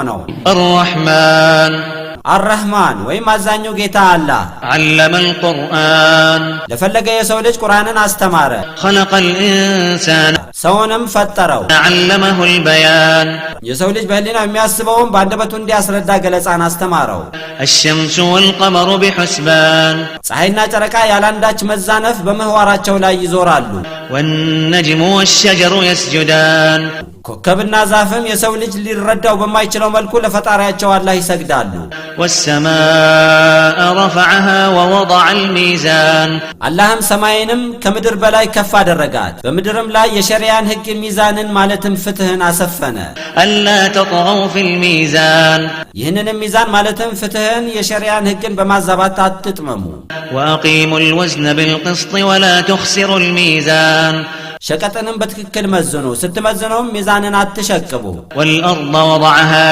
ነው። الرحمن አረህማን ወይም አዛኙ ጌታ አላህ። علم القرآن ለፈለገ የሰው ልጅ ቁርአንን አስተማረ፣ خلق الإنسان ሰውንም ፈጠረው። علمه البيان የሰው ልጅ በህሊናው የሚያስበውን በአንደበቱ እንዲያስረዳ ገለጻን አስተማረው። الشمس والقمر بحسبان ፀሐይና ጨረቃ ያላንዳች መዛነፍ በምህዋራቸው ላይ ይዞራሉ። والنجم والشجر يسجدان ኮከብና ዛፍም የሰው ልጅ ሊረዳው በማይችለው መልኩ ለፈጣሪያቸው አላህ ይሰግዳሉ። والسماء رفعها ووضع الميزان አላህም ሰማይንም ከምድር በላይ ከፍ አደረጋት፣ በምድርም ላይ የሸሪያን ሕግ ሚዛንን ማለትም ፍትህን አሰፈነ። ألا تطغوا في الميزان ይህንንም ሚዛን ማለትም ፍትህን የሸሪያን ሕግን በማዛባት አትጥመሙ። وأقيموا الوزن بالقسط ولا تخسروا الميزان ሸቀጥንም በትክክል መዝኑ፣ ስትመዝኑም ሚዛንን አትሸቅቡ። والأرض وضعها.